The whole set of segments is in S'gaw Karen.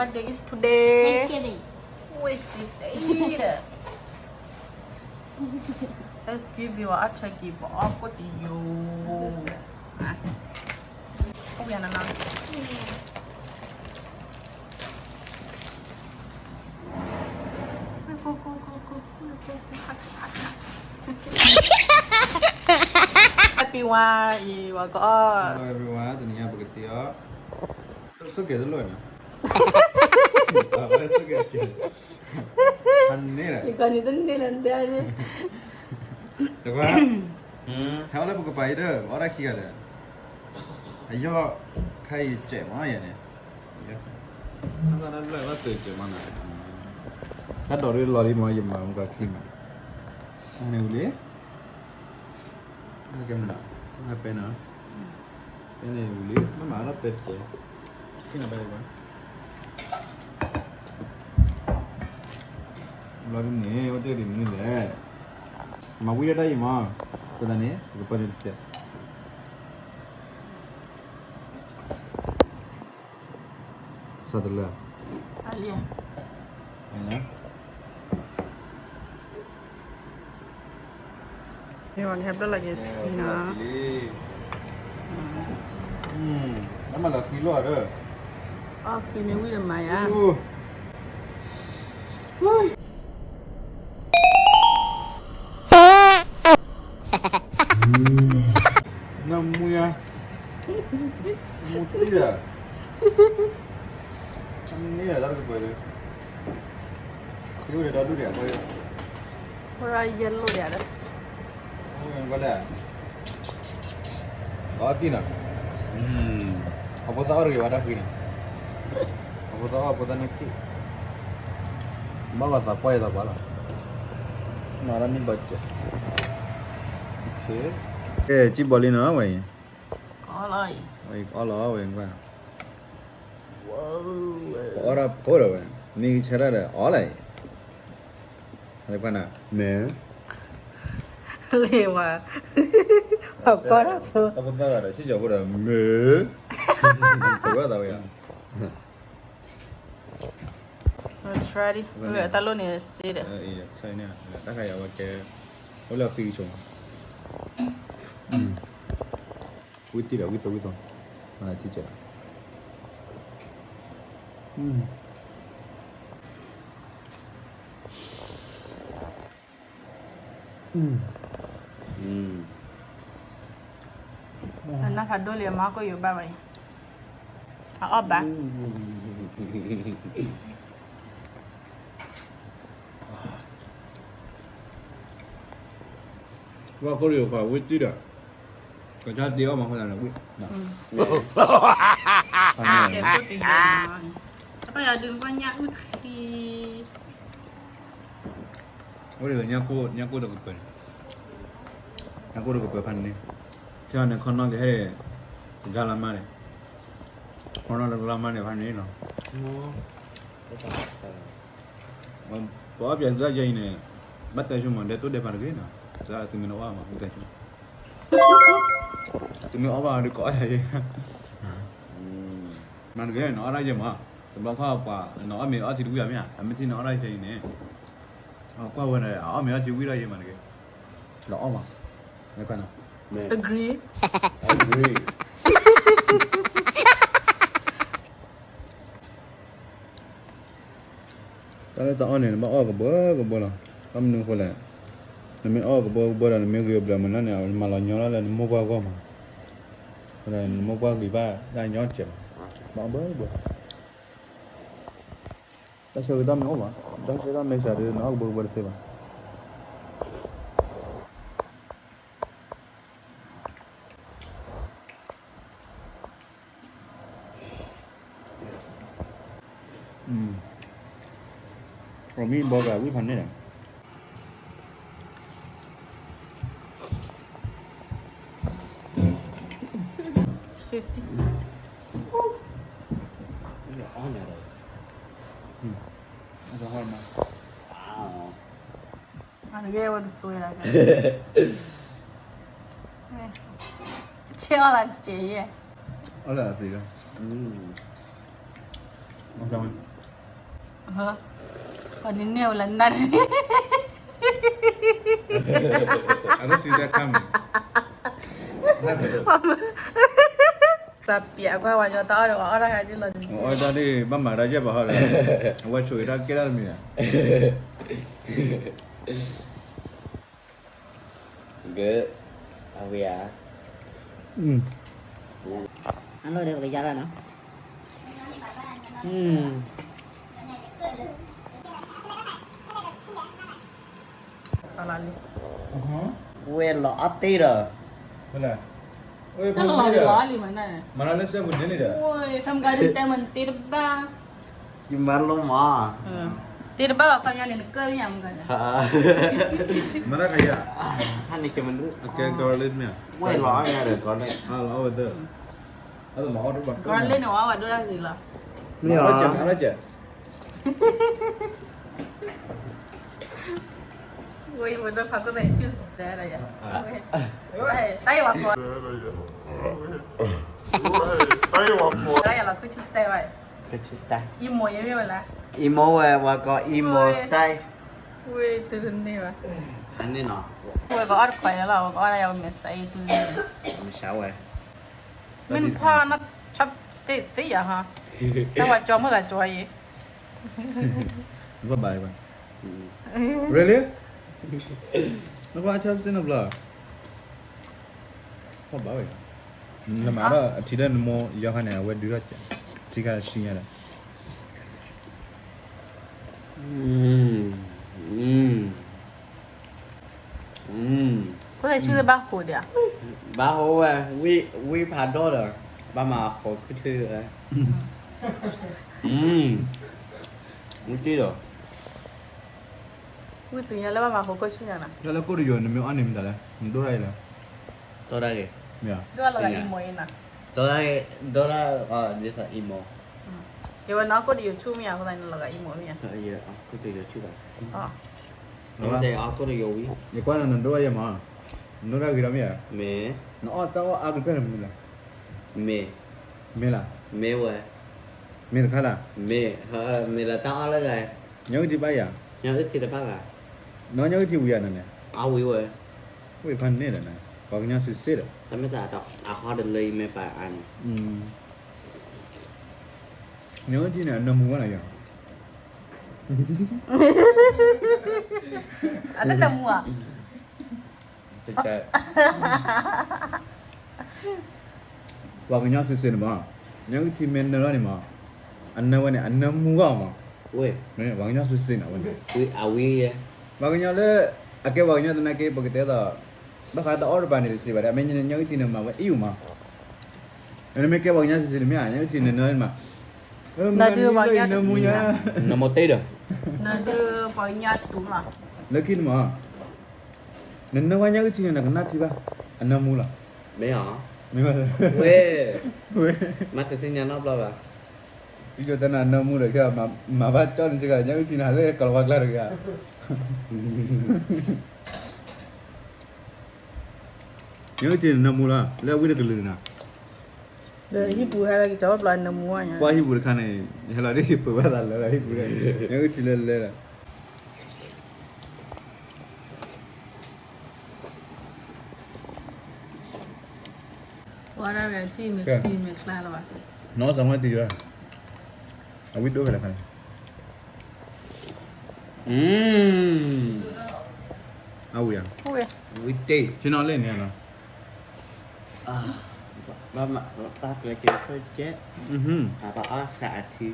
What day is today? Thanksgiving. Wait, today. Thanksgiving အီၣ် turkey ပအီၣ်ကိၣ်တယိၤ. အိၣ်ယၤနီၤနီၤ. Happy ဝါအံၤ ဝါကအီၣ်. Hello everyone, တနံၤညါပကတ့အီၣ် ဆိကဲတလိၣ်နီၤ. ဆိကဲကဲ အန့ၣ်လီၤ ယကန့ၣ်တန့ၢ်လၢၤတဲ တကွၢ် ဟဲအီၣ်လၢပကပၤအံၤဒီး အီၣ်ဒၣ်ခံဂၤဒီး အယီၢ်ခါအံၤစဲးမးယၤန့ၣ် တၢ်ဒိးဒ်လီၤလံမး ယမၤမူကချံမး အန့ၣ်ဝံၤလံ ကဲမနုၤ ပဲနီၤ ပဲန့ၣ်ဝံၤလံ မ့ၢ်မၤထီၣ်ပဲတကဲး ဘျီဒ်န့ၣ် အိၣ်တ့ၢ်ဒ်မနုၤလဲၣ် မၤဝံၤဒၣ်တၢ်အံၤမး အဃိသတးန့ၣ် ပကပၢၢ်န့ၣ်တစဲး စးတလၢ အလံ မ့ၢ်ဝဲကဟဲဘျီလီၤက့ၤထံနီၤ လၢမၤလီၤဃံလိာ်ဒီး အီၣ်ဃံမ့ၢ်ဝံၤဒီးမၤယါ နမူယါ မူတံၢ်ဒီး န့ၣ်တၢ်တကပၤဒီး ဃံအိၣ်ဒီးဒီဒူၣ်ဒီး ယဲၢ်လိာ်ဒီး ကလဲၣ် အီၣ်တံၢ်နီၤ အဖိသၣ်အီၣ်တဂ့ၤဝဲတၢ်ဃံန့ၣ် အဖိသၣ်အီၣ်အဖိသၣ်န့ၣ်က့ၢ် ဘၣ်ဝဲသးပှၢ်ယသးပှၢ်လီၤ မၤတၢ်မ့ၢ်ဘၣ်စဲး ကဲ ကံၣ်ဘီလံနီၤ ဝဲအံၤ ဝဲအံၤအီၣ်လီၤ ဝဲအံၤကွၢ် အီၣ်တၢ်ဖိဒီးဝဲ မ့ၢ်ဆၢတၢ်ဒီးအီၣ်လၢအံၤ မ့ၢ် လ့ဝါ အကီၢ်တၢ်ဖိ တၢ်ဖိသၣ်ဂၤဒီး စံၣ်ကၠီၤဖိဒီး မ့ၢ် ဝဲသးဝဲ try တၢ်လိၣ်န့ၣ်စ့ဒီး တၢ်ခါအံၤအဝဲကဲ အိၣ်လၢအဃံဆိ ဝံတံၢ်ဒီးဝံသိဝံသိ မၤလၢထံကဲး နဖးဒိၣ်လံအမါကယိၤဘၣ်ဝဲ အအီၣ်ဘၣ် ဝဲခိၣ်လံၤပှၤဝံတံၢ်ဒီး ကစၢ်တ့အီၣ်မၤဃိသးန့ၣ်ဝံ တပၢ်ယၤဒုးကွၢ်ညၣ်အုၣ်ထံ ဝဲဒၣ်ညၣ်ကိၣ် ညၣ်ကိၣ်တကပၤန့ၣ် ညၣ်ကိၣ်တကပၤဖးန့ၣ် ဖဲအီၤန့ၣ် ခီနီၣ်ကဟဲ တဂၤလၢမါန့ၣ် ခီနီၣ်တဂၤလၢမါန့ၣ်ဖးန့ၣ်နီၤ ပအီၣ်ပၠးသုတၢ်ယဲအံၤန့ၣ် ဘၣ်တဲဆိမး ဒဲတိၣ်ဒဲးဖးတဂ့ၤနီၤ သုမ့ၢ်နအီၣ်မး ဘၣ်တဲဆိ သုမ့ၢ်အီၣ်ဘၣ်ဒီးကအီၣ်ယၤယဲ မၤတဂ့ၤ နအီၣ်ဒၣ်ယဲမး တဘျီခီပှၤ နအီၣ်မ့ၤအီထံတဝံၣ်ဘၣ်မ့ၢ်ဧါ အမ့ၢ်ထံၣ်နအီၣ်ဒၣ်ယဲအံၤန့ၣ် ကွၢ်ဝဲဒီး အအီၣ်မ့ၤအီထံဝံၣ်ဒီးယဲမးတဂ့ၤ လီၤအီၣ်မး agree agree တၢ်လၢတၢ်အီၣ်န့ၣ် နဘၣ်အီၣ်ကဘၢကဘၢလီၤ. ဘၣ်မနုၤအဃိလဲၣ်, နမ့ၢ်အီၣ်ကဘၢကဘၢဒီး နမ့ၢ်ဂ့ၤအဘျဲၣ်မုၢ်နၤန့ၣ် နမၤလီၤညီလီၤလၢနမိၢ်ပှၢ်အဂီၢ်မး. နမိၢ်ပှၢ်ဂံၢ်ဘါတၢ်ညီတစဲးလီၤ. ဘၣ်အီၣ်ဘၢကဘၢ, တၢ်ဆၢကတီၢ်မ့ၢ်အိၣ်ဘၣ်, တၢ်ဆၢကတီၢ်မ့ၢ်စှၤဒီး နအီၣ်ကဘၢကဘၢတသ့ဘၣ်. အမ့ၢ်ဘီဂၤဝံၣ်ဖးန့ၣ်ဒီး safety. အီၣ်ညါဒီး အီၣ်မး အနကဲဝဲတစွဲလၢ ဆဲးအီၣ်သးတကဲးယဲၢ် အီၣ်လၢအသ့လီၤ အီၣ် အနံၤန့ၣ်ဝဲလၢနၤန့ၣ် I don't see that coming. တၢ်ပျဲကွၢ်ဝဲညီတၢ်အီၣ်ဒီးဝဲအီၣ်တၢ်ဂၤဒ်လီၤ. အီၣ်တၢ်ဒ်ဘၣ်မၤတၢ်ယဲၢ်ပၤဟီဒီး အဝဲဆိးက့ၤတၢ်ကဲတၢ်တမံၤဧါ. အဝဲဧါ. အလီၢ်ဒီးပကယါလီၤနီၤ. ဝဲလီၤအီၣ်တ့ၢ်ဒီး တၢ်လီၤလီၤလံမးန့ၣ် မၤလီၤလၢစဲပူၤန့ၣ်န့ၣ်ဒီး တၢ်မကၤဒ်တဲမးတ့ၢ်တဘၣ် ယမၤလီၤမး တ့ၢ်တဘၣ်ဘၣ်ခီပညီန့ၣ် နကၢၢ်မ့ၢ်မကၤန့ၣ် မၤတၢ်ခါယၤ ဟါန့ၣ်ကဲမနုၤ အကဲ garlic မ့ၢ် ဝဲလီၤအီၣ်ညါဒီး garlic အလီၤအီၣ်ဝဲသၢ အလီၤအီၣ်တဘၣ် garlic န့ၣ် ဝဲဝဲဒိၣ်တၢ်ဂ့ၤလီၤ မ့ၢ်အီၣ် မၤလီၤကဲး ဝဲ ဝဲဒိၣ်ဖးခိၣ်သ့ၣ်ဆူၣ်စဲဒီးယၤ တၢ်ယဝၤခိၣ် တၢ်ယလီၤခိၣ်ဆူၣ်စဲဝဲ emo ယမ့ၢ်ဝဲလၢ emo ဝဲ ဝဲကိး emo style ဝဲတုၤတန့ၢ်ဘၣ် အန့ၣ်နီၤ ဝဲကအီၣ်တခွဲးလီၤ ဝဲကအီၣ်ဒၣ်ယၤဝဲမဲာ်ဆှးအံၤတုၤ မ့ၢ်ဆှးဝဲ မ့ၢ်ဖီၣ်နီၢ် chopstick သ့ယၤဟီ တၢ်ဝဲကၠီမိၣ်သးကၠီယံၤ နဖီၣ်ဘၣ်ဘၣ် Really? နကွၢ် chopstick နဘျီ ဖီၣ်ဘၣ်ဝဲ နမၤထီၣ်အထံလၢနမိၢ်ယီၤခါန့ၣ် အဝဲဒုးထီၣ်စဲး ထံခါဆံညါဒီး ဘၣ်ဟိဝဲ ဝံဖးဒိၣ်ဒီး ဘၣ်မၤဟိးခုၣ်ထူဝဲ ဝံတ့ၢ်ဒီး ဝံသ့ၣ်ညါလၢဘၣ်မၤဟိးခိၣ်ဆူၣ်ညါနီၤ တၢ်လၢကိၣ်တယိၤနမ့ၢ်အီၣ်န့ၣ်မတၤလဲၣ် နဒိၣ်တၢ်အံၤလၢ တိၢ်တၢ်ဂ့ၤ မ့ၢ် ဒိၣ်လီၤဂာ်အံၤမိၢ်အံၤနီၤ တိၢ်တၢ်ဂ့ၤ ဒိၣ်တၢ် ဒ်သိးအံၤမိၢ် ယဝဲနအီၣ်ကိၣ်တယိၤဆူၣ်မ့ၢ်ဧါ အဃိသတးန့ၣ်လီၤဂာ်အံၤမိၢ်မ့ၢ်ဧါ ကိၣ်တယိၤဆူၣ်ဘၣ် နတဲအီၣ်ကိၣ်တယိၤဝံ ယကွၢ်နၤနဒိၣ်တၢ်ယဲၢ်မး နဒိၣ်တၢ်ဂ့ၤဒီးမ့ၢ်ဧါ မ့ၢ် နအီၣ်တၢ်အီၣ်အါကတၢၢ်န့ၣ်မနုၤလဲၣ် မ့ၢ် မ့ၢ်လၢ မ့ၢ်ဝဲ မ့ၢ်တခါလၢ မ့ၢ် မ့ၢ်လၢတၢ်အီၣ်လၢဂၤ ညၢ်အုၣ်ထံဘၣ်ယၤ ညၢ်အုၣ်ထံတဘၣ်ဂၤ နီၢ်ညၢ်အုၣ်ထံဝံၤယၤနၤန့ၣ် အဝံၤဝဲ ဝံၤဖးန့ၣ်ဒီးနၤ ပှၤကညီစံးစ့ၢ်ဒီး တၢ်မ့ၢ်သးအဟီဒီးလၢယမဲာ်ပှၤ အါန့ၣ် ညၢ်အုၣ်ထံန့ၣ် အနၢမူဝဲနၤယၤ အတနၢမူဧါ ပှၤကညီစံးစ့ၢ်န့ၣ်မး ညၢ်အုၣ်ထံမ့ၢ်နၢထီၣ်န့ၣ်မး အနၢဝဲန့ၣ် အနၢမူဂီၢ်မး ဝဲ ပှၤကညီစံးစ့ၢ်န့ၣ်ဝဲန့ၣ် အဝံၤ ပှၤကညီလၢ အကဲပှၤကညီသနာ်က့ ပကတဲသိး ဘၣ်ဃးတၢ်အီၣ်တပၤန့ၣ်တစံးဘၣ်ဒီး မ့ၢ်ညၢ်အုၣ်ထံန့ၣ်မၤဝဲအံၣ်အူမး နမ့ၢ်ကဲပှၤကညီစံးစ့ၢ်န့ၣ်မ့ၢ် ညၢ်အုၣ်ထံန့ၣ်နၢမး နဒုးပှၤကညီစံးစ့ၢ် နမ့ၢ်တဲဒီး နဒုးပှၤကညီစံးစ့ၢ်မး လၢခံန့ၣ်မး နနၢဝဲညၢ်အုၣ်ထံန့ၣ် နကနၣ်ထံဘၣ် အနၢမူလီၤ မ့ၢ်ဧါ မ့ၢ်ဝဲ ဝဲ မၤတသ့ၣ်ညါနီတဘျီဘၣ် ယတဲနၤနၢမူဒီး မၤဘၣ်ကၠီန့ၣ်က့ ညၢ်အုၣ်ထံန့ၣ် ဟးလၢကီၢ်လီၤဝါကျါတဂၤ ညၢ်အုၣ်ထံန့ၣ်နၢမူလီၤ လၢအဝံတကလုာ်န့ၣ် ဒီးဟံၣ်ပူၤဟဲလၢကစၢ်အိၣ်ဘျီနၢမူဝဲညါ ပှၤဟံၣ်ပူၤတခါန့ၣ် ဟဲလီၤဒ်ပှၤဘၣ်သးလၢဟံၣ်ပူၤန့ၣ် ညၢ်အုၣ်ထံလၢလၢလီၤ ဝါဒၣ်ဝဲအစံၣ်မ့ၢ်ချံမ့ၢ်ချါလၢၤဘၣ် နီၢ်စးမၤတံၢ်ယၤ အဝံဒိၣ်ဖဲလဲၣ်ခါန့ၣ် အဝံဧါ ဝံတ့ၢ် ဆ့နီၤလၢန့ၣ်နီၤ ဘၣ်မး တၢ်ကျဲက့ၤဆၢကဲး အဘၣ်အါစးအထံ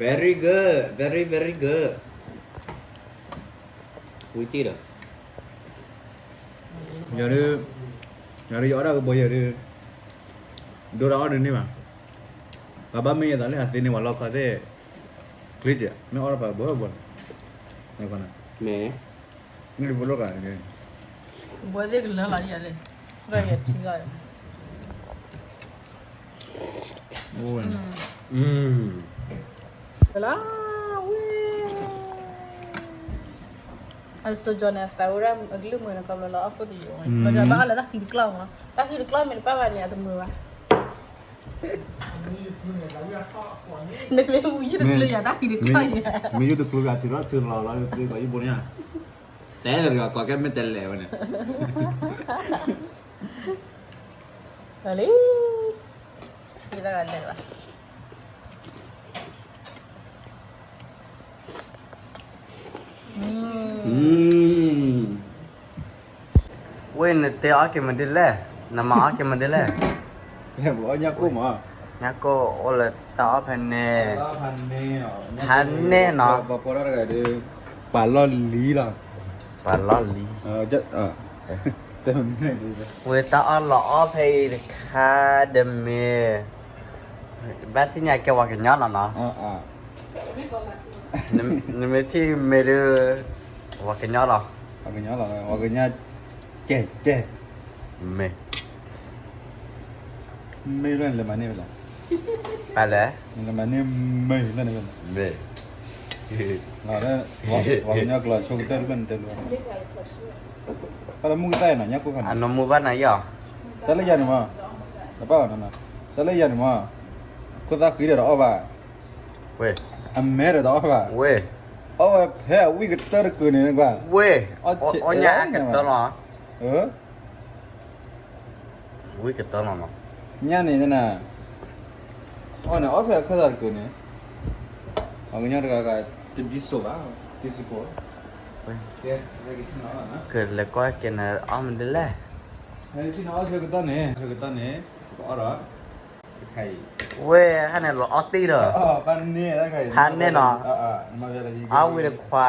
very good very very good ဝံတ့ၢ်ဒီး ယၤဒုး ယၤဒုးယအီၣ်ဒၣ်ကဘီယဲၢ်ဒုး ဒိတၢ်အီၣ်ဒုးန့ၢ်ဘၣ် ပှၤဘၣ်မ့ၢ်ယသးလၢအသ့န့ၢ်ပှၤလီခီသ့ၣ် ချ့ကဲး မ့ၢ်အီၣ်ဒၣ်ပှၤကဘီဘီ မ့ၢ် မ့ၢ်တဘိလိာ်ဂၤ ဘီသ့ၣ်ကလၢလီၤယၤလဲၣ် ရၢယထံလီၤ လၢ ဝဲ အစိကီၤန့ၣ် အသးဝဲဒၣ်အကလုၢ်မုာ်န့ၣ် ခီဖျိလၢအီၣ်ခိၣ်တယိာ် လီၤဘၣ်အီၣ်လၢတၢ်ဃံတကျီၢ်မး တၢ်ဃံတကျီၢ်မ့ၢ်တပၣ်ဘၣ်န့ၣ် အတမုာ်ဘၣ် နမ့ၢ်ဝံၤယတကျိၤယၤတၢ်ဃံတခီယၤ, မ့ၢ်ယတကျိၤယၤတုၤထီၣ်တုၤလီၤလီၤ ယကျိၤယၤကိးယဘိန့ၣ်ဧါ, တဲလၢကိးကဲမ့ၢ်တဲလဲၣ်ဝဲန့ၣ်, လံ, ယသးဂၤလဲၣ်ဘၣ်. ဝ့ၢ်နတဲအီၣ်က့ၤမနုၤလဲၣ်, နမၤအီၣ်က့ၤမနုၤလဲၣ်, ညၣ်ကိၢ်မး, ညၣ်ကိၢ်အိၣ်လၢတၢ်အီၣ်ဖဲန့ၣ်, ဖဲန့ၣ်နီၤ, ပှၤလီၢ်လံလီၤ, ပှၤလီၢ်လံ, ဝ့ၢ်တၢ်အီၣ်လီၤအီၣ်ဖဲအံၤတခါဒီးမ့ၢ်, ဘၣ်သ့ၣ်ညါကဲပှၤကညီလီၤနီၤ. နမ့ၢ်ထံၣ်မ့ၢ်ဒုး, ပှၤကညီလီၤ, ပှၤကညီလီၤ, ပှၤကညီ, ကဲ, ကဲ, မ့ၢ်, မ့ၢ်လၢနလဲၤမၤန့ၢ်ဝဲလဲၣ်, ပလဲၣ်, နလဲၤမၤန့ၢ်မ့ၢ်လၢနဝဲလဲၣ်, မ့ၢ်, ပှၤကညီကျိာ်ဆိကတၢၢ်တဖၣ်န့ၣ်တဲလီၤ, ပှၤလၢမူကသၣ်နီၤ ညၣ်ကိၢ်ခါန့ၣ်, အနီၢ်မူဘၣ်နၤယီၤ, တၢ်လၢယၤန့ၣ်မး, တဘၣ်ဘၣ်နီၤ, တၢ်လၢယၤန့ၣ်မး, ခိၣ်သၣ်ဃံဒီးတအီၣ်ဘၣ် ဝ့ၢ်, အမဲဒီးတအီၣ်ဘၣ်, ဝ့ၢ်, အီၣ်ဝဲဖဲအဝံၣ်ကတၢၢ်တကုာ်န့ၣ်ကွၢ်, ဝ့ၢ်, အီၣ်ညၣ်အကတၢၢ်လီၤ, ဝံၣ်ကတၢၢ်လီၤနီၤ, ညၣ်န့ၣ်န, အီၣ်န့ၣ် အီၣ်ဖဲအခၢၣ်သးတကုာ်န့ၣ်, ပှၤကညီတဂၤဂၤ, တဒ်သိးဘၣ်, တဒ်သိး, ကလဲၤကွၢ်က့ၤနၤအီၣ်မနုၤလဲၣ်, ဆၢကတီၢ်န့ၣ်, ဆၢကတီၢ်န့ၣ်, ပကအီၣ်ဒီး ဝ့ၢ် ဟဲန့ၣ်လီၤအီၣ်တ့ၢ်ဒီး, ဟးန့ၢ်နီၤ, အီၣ်ဝံၣ်တခွါ,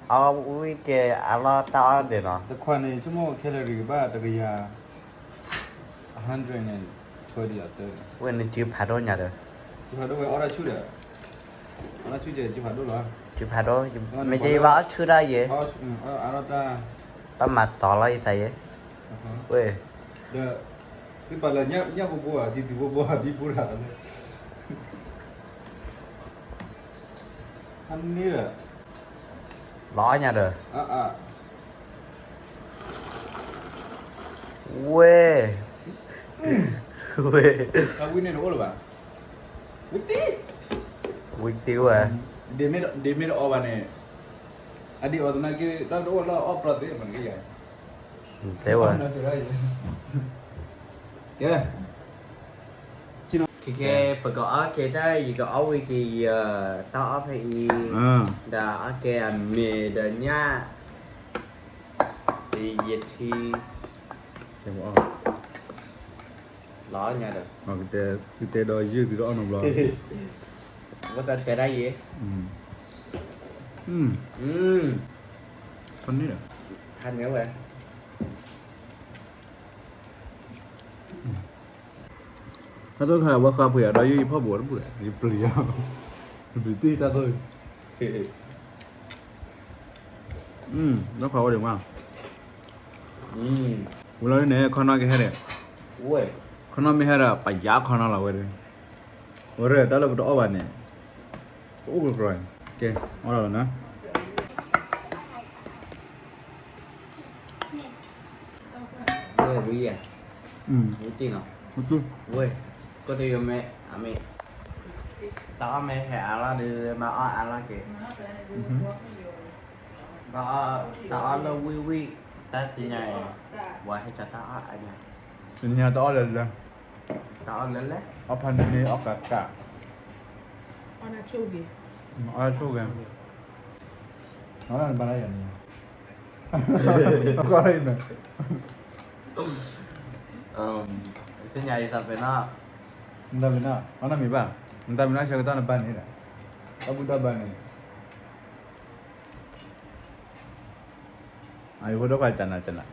အီၣ်ဝံၣ်က့ၤအလီၢ်တၢ်အီၣ်ဒံးနီၤ, တခွါန့ၣ် ဆိကမိၣ် calorie ကဘၣ်တကယၤ, ဝ့ၢ်နစုဖးဒိၣ်ညါဒီး, စုဖးဒိၣ်, စုဖးဒိၣ်, မ့ၢ်ယဘၣ်အီၣ်ဆူၣ်တၢ်ယဲ, ဘၣ်မၤတီၤလီၤယသးယဲ, ဝ့ၢ် သုပာ်လၢညၣ်ဘိဘိဧါ, တံၤတုၤဘိဘိဧါ, ဘံဘူရၤလၢ, ဟးန့ၢ်ဒီး, လီၤအီၣ်ညါဒီး, ဝ့ၢ်, ဝ့ၢ်, ဝံၣ်တ့ၢ်ဝဲ, ဒ့မ့ၢ်တအီၣ်ဘၣ်န့ၣ်, အဒံးအီၤသနာ်က့ တၢ်တအိၣ်လၢအီၣ်ပြီသ့ၣ်မနုၤကယၤ, တဲဝဲ, ကဲ, ခဲကဲ ပကအီၣ်က့ၤတၢ် ယကအီၣ်ဝံၤက့ၤယတၢ်အီၣ်ဖဲအံၤ, ဒီးအီၣ်က့ၤအမ့ၤဒီးညၣ်, ယထံ, လီၤညါဒီး, ကတဲဒီးယုၢ်သုတအီၣ်နီတဘျီ, ဝဲသးတဲဒၣ်ယဲ, ဖးန့ၢ်ဒီး, ဖးန့ၢ်ဝဲ, တၢ်တိၢ်ခါဝဲဃါပှ့ၤအဒီးယုၢ်ယဖီၣ်ပူၤအီၤတပူၤဒီး ယပျံၤ, ယပျံၤတၢ်တိၢ်, လီၤခီဝဲဒံးမး, ဝဲလီၤန့ၣ် ခီနီၢ်ကဟဲဒီး, ခီနီၢ်မ့ၢ်ဟဲဒီး ပယါခီနီၢ်လီၤဝဲဒီး, ဝဲရဲၣ်တၢ်လၢပတအီၣ်ဘၣ်န့ၣ်, ပအိၣ်ကကြၢး, ကဲ, အီၣ်လီၤလီၤနၤ ဝဲဝံၤယဲ, ဝံၤတံၢ်နီၤ, ဝဲ, ကီၢ်တယိၤမ့ၢ်, အမ့ၢ်, တၢ်အီၣ်မ့ၢ်ဟဲအါလီၤဒီး မၤအီၣ်အါလီၤက့ၤ, ဘၣ်အီၣ်, တၢ်အီၣ်လၢဝံၣ်ဝံၣ်, တၢ်တညါအံၤ, ပှၤဟဲကၢ်တၢ်အီၣ်အါညါ, တညါတအီၣ်လၢလၢ, တၢ်အီၣ်လၢလၢ, အီၣ်ဖးန့ၢ်န့ၢ်အီၣ်ကးကး, အီၣ်ဆိၣ်ဂ့ၤ, အီၣ်ဆိၣ်ဂ့ၤ, အီၣ်လၢနဘၣ်လၢယၤန့ၣ် သ့ၣ်ညါယသးပ့ၤနီၣ်, နသးပ့ၤနီၣ်, အနီၢ်မံၤဘၣ်, နသးပ့ၤနီၣ်ဆၢကတီၢ်နဘၣ်န့ၣ်ဒီး, တၢ်ဘူၣ်တၢ်ဘါန့ၣ်, အယဖိဒိၣ်ခွါကနၤကနၤ,